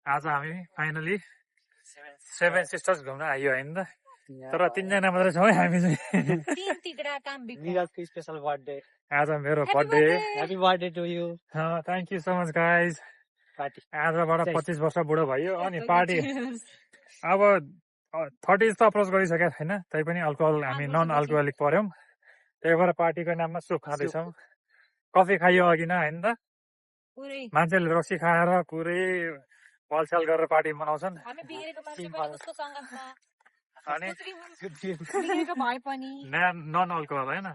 आज हामी finally seven sisters घुम्न आइयो होइन त तर 3 जना मात्रै छौँ हामी चाहिँ निरजको स्पेशल बर्थडे आज मेरो birthday happy birthday to you thank you so much guys party आजबाट 25 वर्ष बुढो भयो अनि पार्टी अब 30 त अप्रोच गरिसकेको छैन तैपनि अल्कोहल हामी नन अल्कोहलिक पर्यौँ त्यही भएर पार्टीको नाममा सुप खाँदैछौँ कफी खाइयो अघि न होइन त मान्छेले रक्सी खाएर पुरै बलछाल गरेर पार्टी मनाउँछन् अनि नन अल्कोहल होइन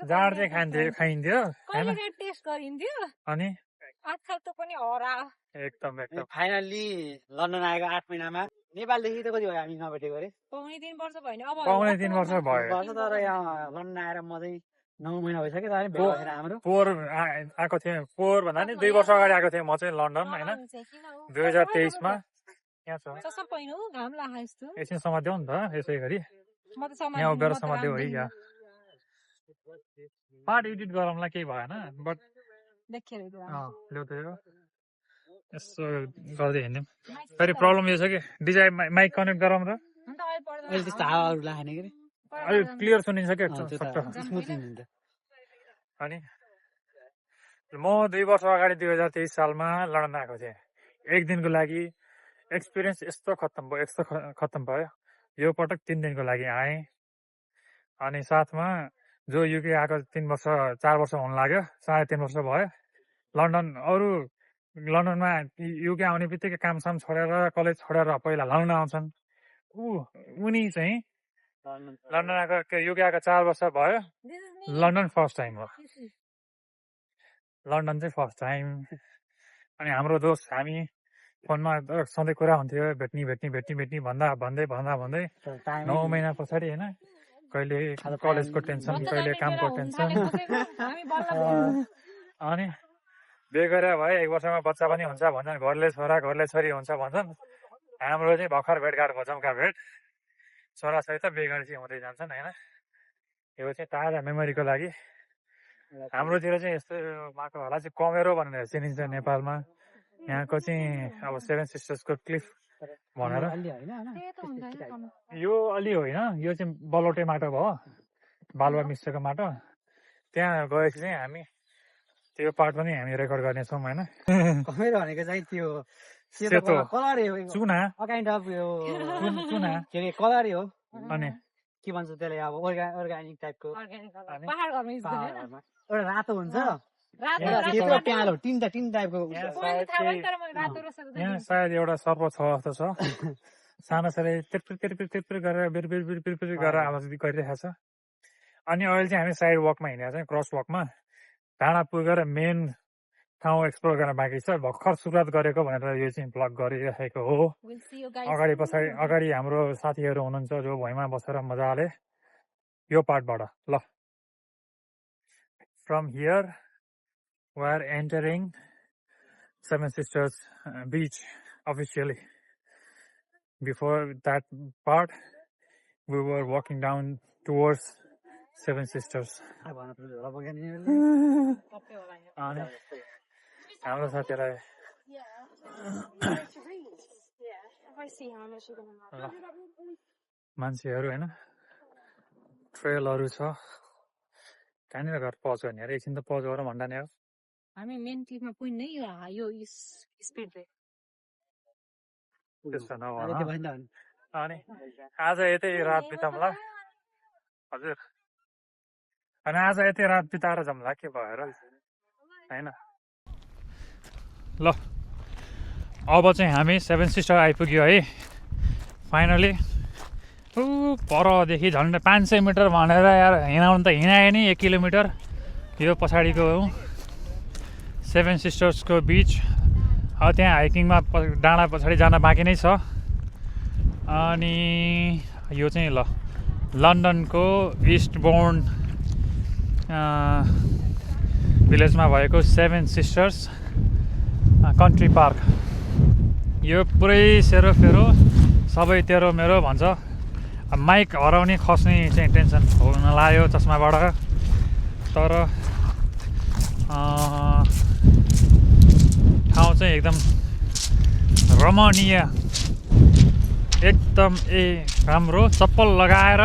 जाँड चाहिँ खाइन्थ्यो अनि एकदम फाइनल्ली लन्डन आएको 8 महिनामा नेपालदेखि त कति भयो हामी नभेटेको अरे पाउने 3 वर्ष भयो तर यहाँ लन्डन आएर म चाहिँ 9 महिना भइसक्यो तर भेट भएर हाम्रो पोहोर आएको थिएँ पोहोर भन्दा नि 2 वर्ष अगाडि आएको थिएँ म चाहिँ लन्डन होइन 2023 मा यहाँ छ एकछिन समात्देऊ नि त यसै गरी यहाँ उभिएर समात्देऊ है क्या पार्ट एडिट गरौँला केही भएन बट ल्याउँथ्यो यसो गर्दै हिँड्यौँ फेरि प्रब्लम यो छ कि डिजाइन माइक कनेक्ट गरौँ र अहिले त्यस्तो हावाहरू लागेन के अहिले क्लियर सुनिन्छ क्या अनि म 2 वर्ष अगाडि 2023 सालमा लन्डन आएको थिएँ एक दिनको लागि एक्सपिरियन्स यस्तो खत्तम भयो यो पटक 3 दिनको लागि आएँ अनि साथमा जो युके आएको 4 वर्ष हुन लाग्यो 3.5 वर्ष भयो लन्डनमा युके आउने बित्तिकै कामसाम छोडेर कलेज छोडेर पहिला लन्डन आउँछन् उनी चाहिँ लन्डन आएको युके आएको 4 वर्ष भयो लन्डन फर्स्ट टाइम हो लन्डन चाहिँ फर्स्ट टाइम अनि हाम्रो दोस्त हामी फोनमा सधैँ कुरा हुन्थ्यो भेट्ने भन्दै 9 महिना पछाडि होइन कहिले कलेजको टेन्सन कहिले कामको टेन्सन अनि बिहे गरेर भयो 1 वर्षमा बच्चा पनि हुन्छ भन्छन् घरले छोरी हुन्छ भन्छन् हाम्रो चाहिँ भर्खर भेटघाट भजमका भेट छोराछोरी त बिहे गरेपछि हुँदै जान्छन् होइन यो चाहिँ ताजा मेमोरीको लागि हाम्रोतिर चाहिँ यस्तो माटो होला चाहिँ कमेरो भनेर चिनिन्छ नेपालमा यहाँको चाहिँ अब 7 सिस्टर्सको क्लिफ भनेर यो अलि होइन यो चाहिँ बलौटे माटो भयो बालुवा मिश्रको माटो त्यहाँ गएपछि चाहिँ हामी त्यो पार्ट पनि हामी रेकर्ड गर्नेछौँ होइन कमेरो भनेको चाहिँ त्यो सेतो कलरै हो चुना काइन्ड अफ यो चुना के अरे कलरै हो अनि के भन्छ त्यसलाई अब अर्गानिक टाइपको एउटा रातो हुन्छ प्यालो तीन टाइपको यहाँ सायद एउटा सर्प छ जस्तो छ सानो सानो तिर्पिर गरेर बिर गरेर आवाज गरिरहेको छ अनि अहिले चाहिँ हामी साइड वकमा हिँडेको छौँ क्रस वकमा डाँडा पुगेर मेन ठाउँ एक्सप्लोर गर्न बाँकी छ भर्खर सुरुवात गरेको भनेर यो चाहिँ ब्लग गरिरहेको हो अगाडि हाम्रो साथीहरू हुनुहुन्छ जो भुइँमा बसेर मजाले यो पार्टबाट ल from here we are entering Seven Sisters beach officially. Before that part, we were walking down towards Seven Sisters. हाम्रो साथीलाई मान्छेहरू होइन ट्रेलहरू छ कहाँनिर घर पज गर्ने अरे एकछिन त पज गरौँ भन्दा नि हो हामी मेन क्लिपमा पुग्ने यो स्पिड ब्रेक त्यस्तो नभन अनि आज यतै रात बिताउँला हजुर अनि आज यतै रात बिताएर जाउँला के भएर होइन ल अब चाहिँ हामी 7 सिस्टर आइपुग्यो है फाइनली परदेखि झन्डै 500 मिटर भनेर यार हिँडाउनु त हिँडायो नि 1 किलोमिटर यो पछाडिको 7 सिस्टर्सको बिच अब त्यहाँ हाइकिङमा डाँडा पछाडि जान बाँकी नै छ अनि यो चाहिँ ल लन्डनको इस्टबोर्न भिलेजमा भएको 7 सिस्टर्स कन्ट्री पार्क यो पुरै सेरोफेरो सबै तेरो मेरो भन्छ माइक हराउने खस्ने चाहिँ टेन्सन हुन लाग्यो चस्माबाट तर ठाउँ चाहिँ चाहिँ एकदम रमणीय एकदम राम्रो चप्पल लगाएर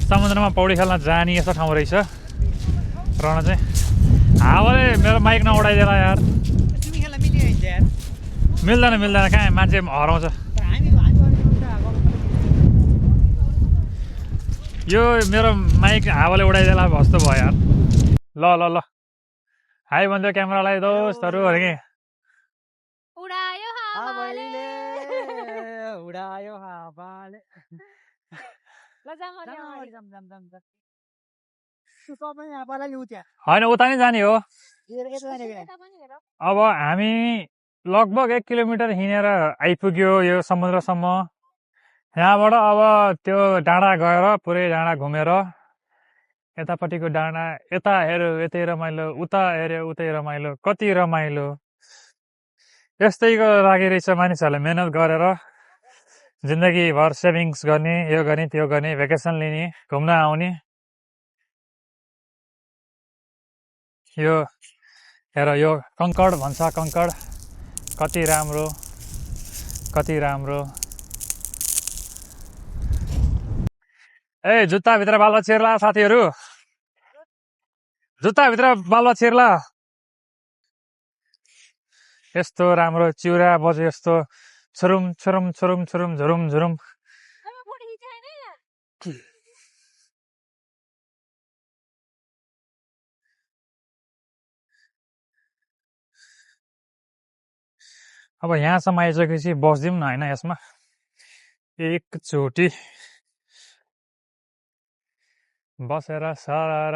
समुद्रमा पौडी खेल्न जाने यस्तो ठाउँ रहेछ रहन चाहिँ हावाले मेरो माइक नउडाइदिएला यार तिमी खेल्न मिल्यो यार मिल्दैन कहाँ मान्छे हराउँछ हामी यो मेरो माइक हावाले उडाइदिएला जस्तो भयो यार ल हाई भन्दै क्यामेरालाई दोस्तहरू अरे के उडायो हावाले उडायो हावाले ल जाम अनि अगाडि। सबै हावालाई उठ्या होइन उता नै जाने हो यता पनि हेर। अब हामी लगभग 1 किलोमिटर हिँडेर आइपुग्यो यो समुद्रसम्म यहाँबाट अब त्यो डाँडा गएर पुरै डाँडा घुमेर यतापट्टिको डाँडा यता हेऱ्यो यतै रमाइलो उता हेऱ्यो उतै रमाइलो कति रमाइलो यस्तैको लागि रहेछ मानिसहरूले मेहनत गरेर जिन्दगीभर सेभिङ्स गर्ने यो गर्ने त्यो गर्ने भेकेसन लिने घुम्न आउने यो हेर यो कङ्कड भन्छ कङ्कड कति राम्रो ए जुत्ताभित्र बालुवा छिर्ला साथीहरू जुत्ताभित्र बालुवा छिर्ला यस्तो राम्रो चिउरा बज्यो यस्तो छुरुम झुरुम अब फोटो खिचाएन यार। अब यहाँसम्म आइसकेपछि बस्दिउँ न होइन यसमा एकचोटि बसेर सरारा